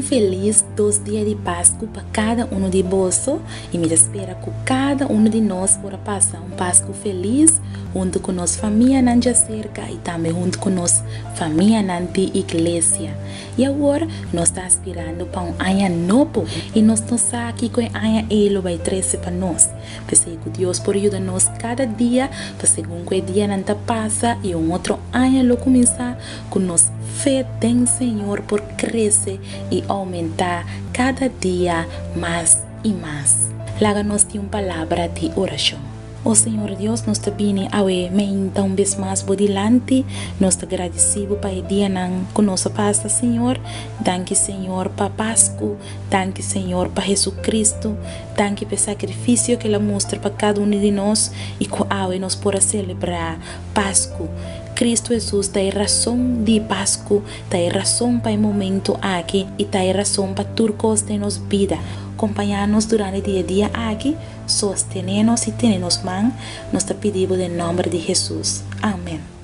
Un felis dos dia di Pasku pa kada unu di boso i mi ta spera ku kada unu di nos por a pasa un Pasku felis huntu ku nos famianan djaserka i tambe huntu ku nos famianan di iglesia. I awor nos ta aspirando pa un aña nobo i nos no sa kiko e aña ei lo bai trese pa nos. P'esei ku Dios por yuda nos kada dia pa segun ku e dianan ta pasa i un otro aña lo kuminsá, ku nos fe den Señor por krese i oumentá kada dia mas i mas. Laga nos tin un palabra di orashon. O Señor Dios, nos ta bini awe meinta un bes mas bo dilanti. Nos ta gradisí bo pa e dianan ku nos a pasa, Señor. Danki, Señor, pa Pasku. Danki, Señor, pa Jesucristo. Danki pa e sakrifisio ku el a mustra pa kada unu di nos i ku awe nos por a selebrá Pasku. Kristu Hesus ta e rason di Pasku, ta e rason pa e momentu aki i ta e rason pa tur kos den nos bida. Kompañá nos durante di e dia aki, sostené nos i tene nos man, nos ta pidi bo den nòmber di Hesus. Amen.